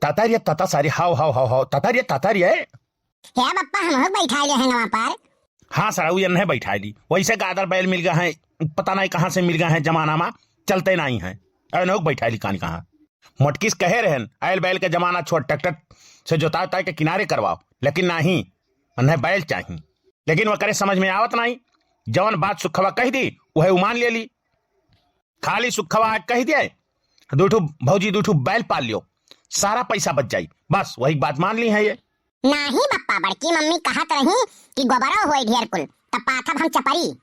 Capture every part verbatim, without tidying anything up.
ततरिया तता सारी, हाव, हाव, हाव, हाव, ततरिया ततरिया। हे बप्पा, हम लोग बैठा ले हैं वहाँ पर। हाँ सरऊ, ये नहीं बैठा ली। वैसे गादर बैल मिल गए हैं, पता नहीं कहाँ से मिल गए हैं जमाना मा, चलते नहीं हैं। अरे नहुक बैठा ली कानी कहाँ। मोटकिस कहे रहन, "आयल बैल के जमाना छोड़, ट्रैक्टर से जोता उतार के किनारे करवाओ," लेकिन नहीं, उन्हें बैल चाही। लेकिन वह करे समझ में आवत नहीं, जवन बात सुखवा कह दी, वह उ मान ले ली। खाली सुखवा आज कह दिए, "दू ठू भौजी, दू ठू बैल पाल लियो, सारा पैसा बच जाई," बस वही बात मान ली है ये। नाही बप्पा, बड़की मम्मी कहत रही कि गोबरो होई ढेर कुल, तब पाथब हम चपरी।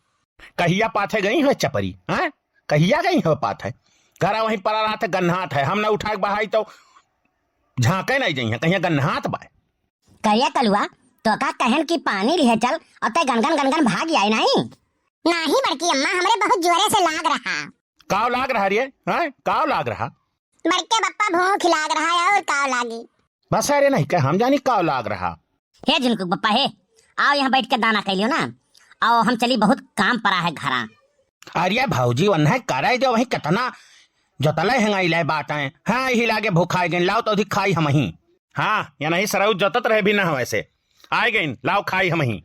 कहिया पाथे गई है चपरी, हैं? कहिया गई है पाथे? घर वहीं पड़ा रहत है, गन्हात है, हम न उठा के बहाई तो झांके नहीं जाई है, कहिया गन्हात बा। कहिया कलुआ, तो का कहन कि पानी लिहे चल, और ते गनगन गनगन भाग आए नहीं? नाही बड़की अम्मा, हमरे बहुत जोरे से लाग रहा। काव लाग रहा रे, हैं? काव लाग रहा? बड़के बप्पा भूख लाग रहा है और काव लागी। बस अरे नहीं कह, हम जानी काव लाग रहा। हे झिनकुक बप्पा हे, आओ यहाँ बैठ के दाना खा लियो ना, आओ हम चली, बहुत काम पड़ा है घरा। अरे भौजी वन्हे कराई दो, वही कितना जोतले हंगाई लाए बात है। हाँ, यही लागे भूखाई गइन, लाओ तो अधिक खाई हम ही। हाँ, या नहीं सरऊ जोतत रहे भी ना हो ऐसे। आए गइन, लाओ खाई हम ही।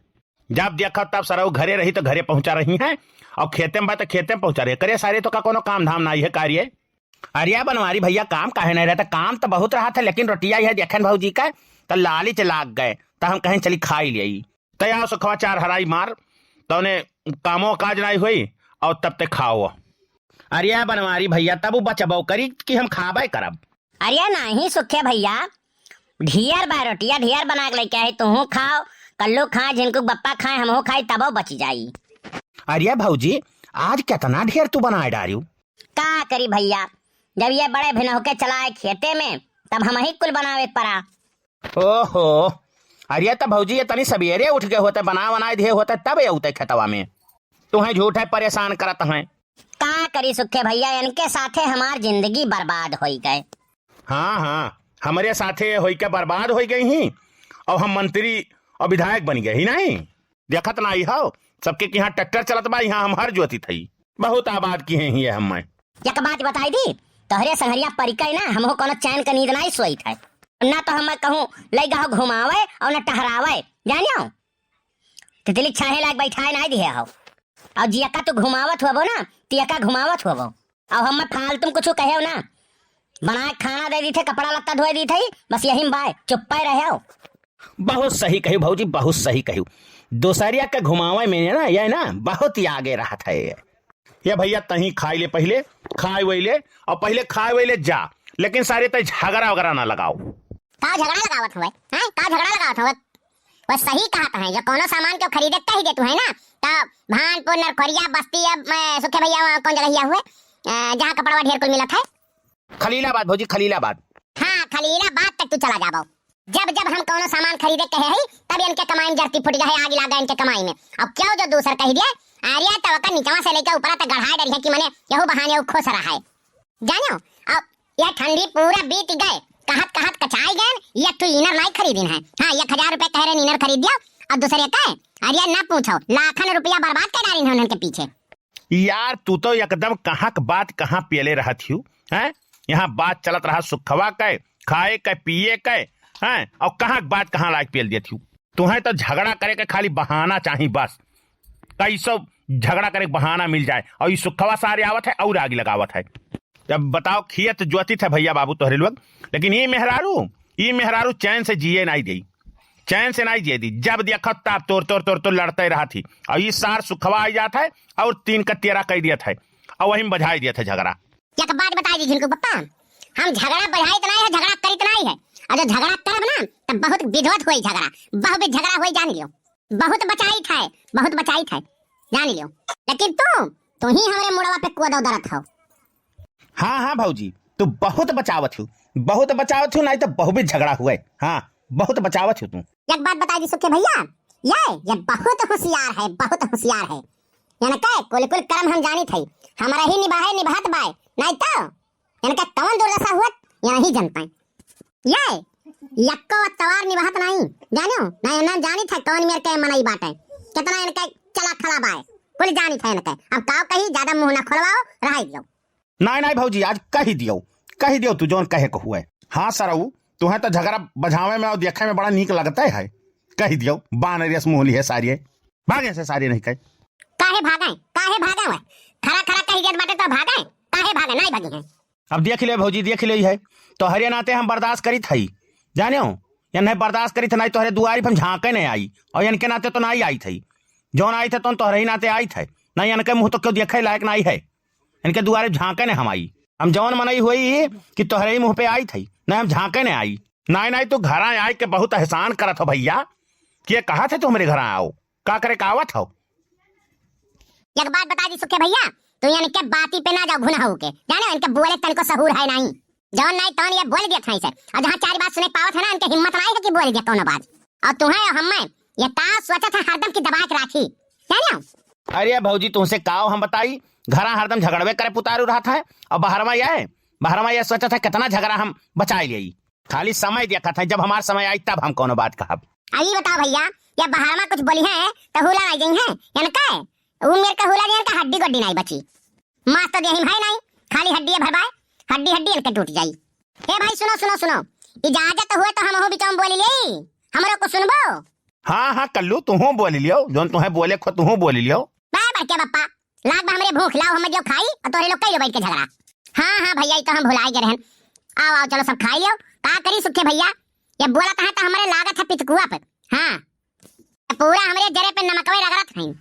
जब देखा तब सरऊ घरे रही तो घरे पहुंचा रही हैं, और खेते में बा तो खेते में पहुंचा रही है। करे सारे तो का कोनो काम धाम ना है कार्य। अरे बनवारी भैया, काम काहे नहीं रहता? काम तो बहुत रहा था, लेकिन रोटिया यह देखन भौजी का, तो लालच लाग गए, तो हम कहें चली खाई ले। तो यार सुखवा चार हराई मार, तो उन्हें कामो काज नहीं हुई, और तब ते खाओ। अरे बनवारी भैया, तब वो बचबो करी कि हम खाबे करब। अरे नाही सुखे भैया, ढियर बा रोटिया, ढियर बना के लेके आई, तुहू खाओ, कल्लू खाए, झिनकुक बप्पा खाए, हमहू खाई, तबो बची जाई। अरे भौजी, आज कितना ढेर तू बनाए डारियो। का करी भैया, जब ये बड़े भिनह के चलाए खेते में, तब हम ही कुल बनावे पड़ा। ओहो, अरे त भौजी, ये तनी सबेरे उठ गए होते, बना बनाए दिए होते, तब ये उते खेतवा में। तुम्हें झूठे परेशान करत हैं। का करी सुखे भैया, इनके साथे हमार जिंदगी बर्बाद होई गए। हाँ, हाँ, हमरे साथे होई के बर्बाद होई गई ही, और हम मंत्री और विधायक बन गए ही नहीं। देखत ना आई हो, सबके के यहाँ ट्रैक्टर चलत बा, यहाँ हम हर जोतित हई। बहुत आबाद की हैं ये हम। एक बात बताई दी, तोहरे संगरिया परिकय ना, हमहू कोनो चैन के नींद नाई सोइत है। ना तो हम कहूँ लई गहो घुमावे और ना टहरावे, जानियो। तितली छाहे लायक बैठाए नाई दिहे हो। और जियका तू घुमावत होबो ना, तियका घुमावत होबो। और हम फालतू में कुछ कहे ना, बनाए खाना दे दी थे, कपड़ा लत्ता धोए दी थे, बस यही में बाय, चुप्पे रहे हो। बहुत सही कही भौजी, बहुत सही कही। दोसरिया के घुमावे में ना, ये ना बहुत ही आगे रहत है। ये भैया तहीं खाई ले पहिले, खाए वही ले, और पहिले खाए वही ले जा, लेकिन सारे तय झगड़ा वगैरह ना लगाओ। का झगड़ा लगावत हुए? हैं? का झगड़ा लगावत हुए? वो सही कहत है, जो कोनो सामान के खरीदे कही देत है ना, तो भानपुर, नरखोरिया, बस्ती, अब मैं सुखे भैया वहाँ कौन जगह हुए, अ, जहाँ कपड़वा ढेर कुल मिलत है। खलीलाबाद भौजी, खलीलाबाद। हाँ, खलीलाबाद तक तू चला जाबो। जब जब हम कौनो सामान खरीदे कहे हई, तब इनके कमाई में जरती फूट गए, आग लाग गए इनके कमाई में। अब क्यों जो दूसर कह दिए, अरे तो ओकर निचवा से लेके ऊपरा तक गढ़ाए डरिए कि मने यहू बहाने वो खुश रहा है। जानो, अब यह ठंडी पूरा बीत गए, कहत कहत कचाई गए, एक ठो इनर नहीं खरीदिन है। हाँ, एक हजार रुपए कह रहे इनर खरीद दियो, और दूसरे कहे, अरे ना पूछो, लाखन रुपया बर्बाद कर डालिन है उन्हन के पीछे। यार, तू तो एकदम कहाँ क बात कहाँ पेले रहत हियो, हैं? यहाँ बात चलत रहा सुखवा के, खाए के, पिए के, हैं? और कहाँ क बात कहाँ लायक पेल देत हियो? तुहें तो झगड़ा करे के खाली बहाना चाही बस, कैसो झगड़ा करे के बहाना मिल जाए। और ये सुखवा सारे आवत है और आग लगावत है। अब बताओ, खेत जोतित है भैया बाबू तोहरे लोग, लेकिन ये मेहरारू, ये मेहरारू चैन से जिए नहीं देई, चैन से नहीं जिए दी। जब देखत तब तोर, तोर, तोर, तोर लड़ते रहत ही। और ये सार सुखवा आई जात है और तीन का तेरा कह दियत है और वहीं में बजाई दियत है झगड़ा। एक बात बताई दी झिनकू पप्पा, हम झगड़ा बजाइत नहीं है, झगड़ा करित नहीं है। और जो झगड़ा करब ना, तब बहुत विधवत होई झगड़ा, बहुत भी झगड़ा होई, जान लियो। बहुत बचाइत है, बहुत बचाइत है, जान लियो। लेकिन तू, तू ही हमरे मुड़वा पे कोदो दरत हो। हाँ, हाँ भौजी, तू बहुत बचावत हो, बहुत बचावत हो, नहीं तो बहुत भी झगड़ा हुए। हाँ, बहुत बचावत हो तू। एक बात बताई दी सुखे भैया, ये, ये बहुत होशियार है, बहुत होशियार है। यानी के कुल कुल कर्म हम जानित है, हमारा ही निभाए निभात बाय, नहीं तो इनका कौन दुर्दशा हुअत, यही जनता है। ये यक्को अतवार निभात नहीं, जानो ना, ना जानित है कौन मेर के मनई बाटे, कितना इनके चला खला बाय, कुल जानित है इनके। अब काव कही, ज्यादा मुंह ना खोलवाओ, रहाई दियो। नहीं, नहीं भौजी, आज कही दियो, कही दियो तू जौन कहे को हुए। हाँ सरऊ, तुहें तो झगड़ा बझावे में और देखे में बड़ा नीक लगता है। कहि दियो, बानर यस मुँह लिहे सारिये। भागे से सारिये नहीं कहे। काहे भागे? काहे भागे वह? खरा खरा कहि देत बाटे तो भागे? काहे भागे? नाहीं भागी हैं। अब देख ले भौजी, देख ले है। तोहरे नाते हम बर्दाश्त करित हई। जाने हो? यन्हे बर्दाश्त करित नाहीं, तोहरे दुआरी पे हम झाँके नहीं आई। और इनके नाते तो नाहीं आई थई। जौन आई थे तो तोहरे ही नाते आई थे। नाहीं इनके मुँह तो क्यों देखे लायक नाहीं है। इनके दुआरे झाँके नहीं हम आई। हम जौन मनई हुई कि तोहरे ही मुँह पे आई थई। नाहीं हम झाँके नहीं आई। नाहीं, नाहीं, तू घरा आए के बहुत एहसान करत हो भैया। के कहा थे तू हमरे घरा आओ? का करे का आवत हो? एक बात बता दी सुखे भैया, तू इनके बाती पे ना जाओ घुना होके। जाने इनके बोले तनको सहूर है नाहीं। जौन नाहीं तौन ये बोल दिया था इसे। और जहाँ चार बात सुने पावत है ना, इनके हिम्मत नाहीं है कि बोल दिया कौनो बात। और तुम्हें और हमें ये का सोचत है हरदम की दबा के राखी। जाने? अरे भौजी तुमसे काव हम बताई, घरा हरदम झगड़वे करे पुतारू रहत है। और बहरवा ये, बहरवा ये सोचत है कितना झगड़ा हम बचाई लेई। खाली समय देखत है, जब हमार समय आई तब हम कौनो बात कहब। अब ई बताओ भैया, या बहरवा कुछ बोली है तो हुला नाहीं गई है, इनका है? ऊ मेर का हुला गई, इनका हड्डी गोड्डी नाहीं बची। मांस तो देही में है नाहीं, खाली हड्डी भरबाए, हड्डी हड्डी इनके टूट जाई। हे भाई सुनो, सुनो, सुनो, इजाजत हुए तो हमहू बिचौं बोली ले, हमरो को सुनबो? हाँ, हाँ, कल्लू, तुहूँ बोली लियो, जौन तुहें बोले खो, तुहूँ बोली लियो। बे बड़के बप्पा, लाग बा हमरे भूख, लाओ हम जो खाई, और तोरे लोग कई लो बैठ के झगड़ा। हाँ, हाँ, भैया, ई तो हम भुलाई गए रहन। आओ, आओ, चलो सब खाई लियो। का करी सुखे भैया, ये बोलत है तो हमरे लागत है पितकुआ पे। हाँ, पूरा हमरे जरे पे नमकवे रगड़त हैं।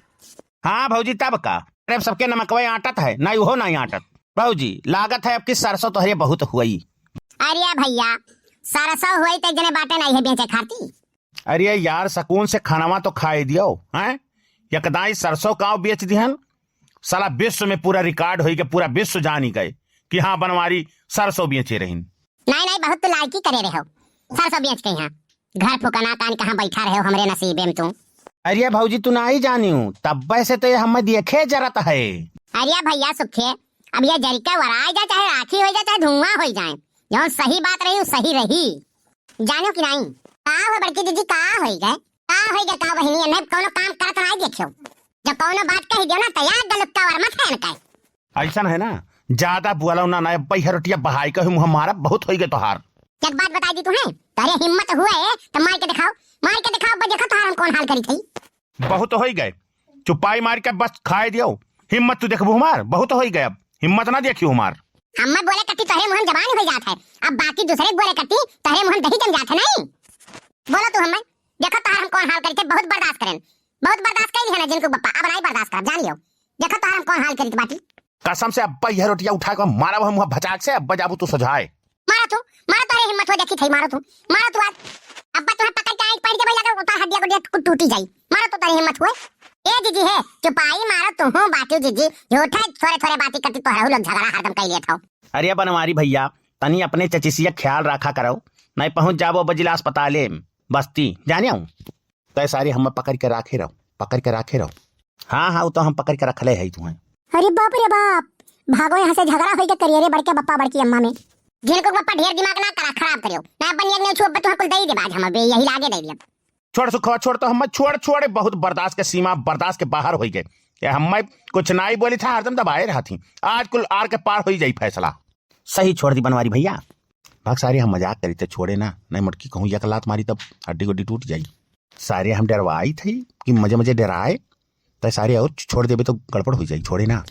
हाँ भौजी, तब का? अरे, सबके नमकवे आटत है, नाहीं उहो नाहीं आटत। भौजी, लागत है अब की सरसों तोहरे बहुत हुई। अरे भैया, सरसों हुई तो जने बाटे नाहीं है बेचे खाती। अरे यार, सकून से खानवा तो खाए दियो, हैं? यकदाई सरसों काव बेच दिहन, साला विश्व में पूरा रिकॉर्ड होई के पूरा विश्व जानी गए कि हाँ, बनवारी सरसों बेचे रहिन। नाहीं, नाहीं, बहुत तो लायकी करे रहे हो, सरसों बेच के यहाँ घर फुकना कान कहाँ बैठा रहे हो हमरे नसीबे में तू। अरे भौजी, तू नाहीं जानियो, तब्बे से तो ये हमें देखे जरत है। अरे भैया सुखे, अब ये जरिका वराई जाए, चाहे राखी हो जाए, चाहे धुआं हो जाए, जौन सही बात रही, वो सही रही। जानो कि नाहीं? का हो बड़की दीदी, का होई गए? का होई गए, का बहिनी? इन्हें कौनो काम करत नाहीं देखियो। जब कौनो बात कही दियो ना, तो याद गलत का और मत है इनका। ऐसन है ना, ज्यादा बोलो ना, ना, बहिरोटिया बहाई के मुँह मारा, बहुत होई गए तोहार। एक बात बताई दी तुम्हें, तारे हिम्मत हुए, तो मार के दिखाओ, मार के दिखाओ, अब देखो तोहार हम कौन हाल करी थी। बहुत होई गए, चुपाई मार के बस खाए दियो। हिम्मत तू देखबू हमार, बहुत होई गए, अब हिम्मत ना देखियो हमार। हम्मे बोले कती तोहरे मुँह में जबान हो जात है, अब बाकी दूसरे के बोले कती तोहरे मुँह में दही जम जात है नहीं। बोलो तू हम्मे, देखो तोहर हम कौन हाल करी थे, बहुत बर्दाश्त करेन, बहुत बर्दाश्त करी है ना जिनको बप्पा, अब नहीं बर्दाश्त करब, जानियो। देखो तोहर हम कौन हाल करी थे बाटी। कसम से अब्बा यह रोटिया उठा के मारा वह मुँह भचाक से, अब्बा जाबू तू सजाए। मारो तू, मारो तोहरे हिम्मत हो देखी थे, मारो तू, मारो तू आज। अब्बा तुम्हें पकड़ के आई पड़ के भाई लगा उतार हड्डिया को देख कुछ टूटी जाई। मारो तो तोहरे हिम्मत हुए। ए जीजी है, चुपाई मारो तू हूँ बाटी जीजी, झूठे थोड़े थोड़े बाती करती तोहरा लोग झगड़ा हरदम कर लेत हो। अरे बनवारी भैया, तनी अपने चचिसिया ख्याल रखा करो, नहीं पहुँच जाबो बजिला अस्पताले बस्ती, जाने हूँ। तय सारे हमें पकड़ के राखे रहो, पकड़ के राखे रहो। हाँ, हाँ, वो तो हम पकड़ के रखले है तुम्हें। अरे बाप रे बाप, भागो यहाँ से, झगड़ा होई के करिए रे बड़के बप्पा बड़की अम्मा में। जिनको बप्पा ढेर दिमाग ना करा, खराब करियो ना, अपन एक नहीं छुप, तुम्हें कुल दे ही दे बाज, हम अबे यही लागे दे दिया। छोड़ सुखवा, छोड़ तो हमें, छोड़, छोड़, बहुत बर्दाश्त के सीमा, बर्दाश्त के बाहर होई गए। ये हमें कुछ ना ही बोली था, हरदम दबाए रहा थी, आज कुल आर के पार होई जाई फैसला। सही छोड़ दी बनवारी भैया। भाग सारे हम मजाक करी थे, छोड़े ना, नहीं मटकी कहूँ एक लात मारी तब हड्डी गुड्डी टूट जाई। सारे हम डरवाई थे कि मजे मजे डराए, तो सारे और छोड़ देबे तो गड़बड़ हो जाई, छोड़े ना।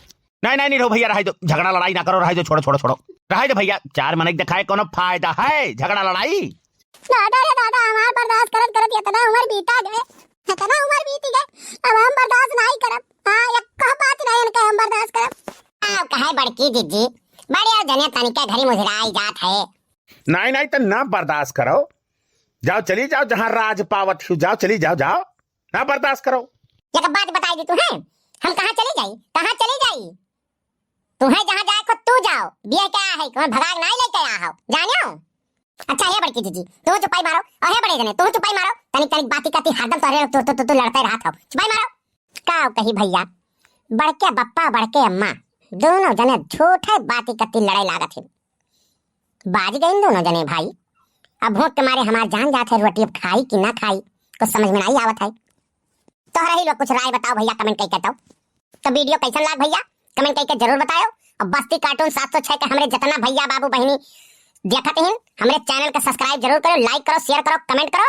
नहीं, नहीं, नहीं रहो भैया, रहाई दो, झगड़ा लड़ाई ना करो, रहाई दो, छोड़ो, छोड़ो, छोड़ो, रहाई दो भैया, चार मनक दिखाए कोनो फायदा है झगड़ा लड़ाई? दादा रे दादा, हमार बर्दाश्त करत करत इतना उम्र बीता गए, इतना उम्र बीत गए, अब हम बर्दाश्त नहीं करब। हाँ, एक बात नहीं इनका हम बर्दाश्त करब। आओ कहे बड़की दीदी, बड़े जने तनिके घरी मुझराई जात है। नहीं, नहीं, तो ना बर्दाश्त करो, जाओ, चली जाओ, जहाँ राज पावत हो, जाओ, चली जाओ, जाओ, ना बर्दाश्त करो। एक बात बताई दी तुम्हें, हम कहाँ चली जाई, कहाँ चली जाई? तुम्हें जहाँ जाए को तू जाओ, बिया क्या है, कौन भगाग नहीं लेके आ हो, जानियो? अच्छा हे बड़की दीदी, तू चुपाई मारो, और हे बड़े जने, तू चुपाई मारो, तनिक तनिक बाती करती हरदम तोरे तू, तू, तू, तू लड़ते रहत हो, चुपाई मारो। का कही भैया, बड़के बप्पा, बड़के अम्मा, दोनों जने झूठे बाती करती लड़ाई लागत है। बाज गइन दोनों जने भाई। अब भूख के मारे हमार जान जात है, रोटी अब खाई कि ना खाई, कुछ समझ में नहीं आवत है। तोहरा ही लोग कुछ राय बताओ भैया, comment करके तो। तो video कैसन लाग भैया, comment करके जरूर बताओ। और बस्ती cartoon सात सौ छह के हमरे जितना भैया बाबू बहिनी देखत ही हमरे channel का subscribe जरूर करो, like करो, share करो, comment करो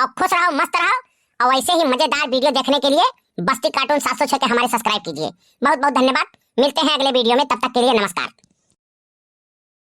और खुश रहो, मस्त रहो। और ऐसे ही मजेदार video देखने के लिए बस्ती cartoon सात सौ छह के हमारे subscribe कीजिए। बहुत बहुत धन्यवाद, मिलते हैं अगले video में, तब तक के लिए नमस्कार।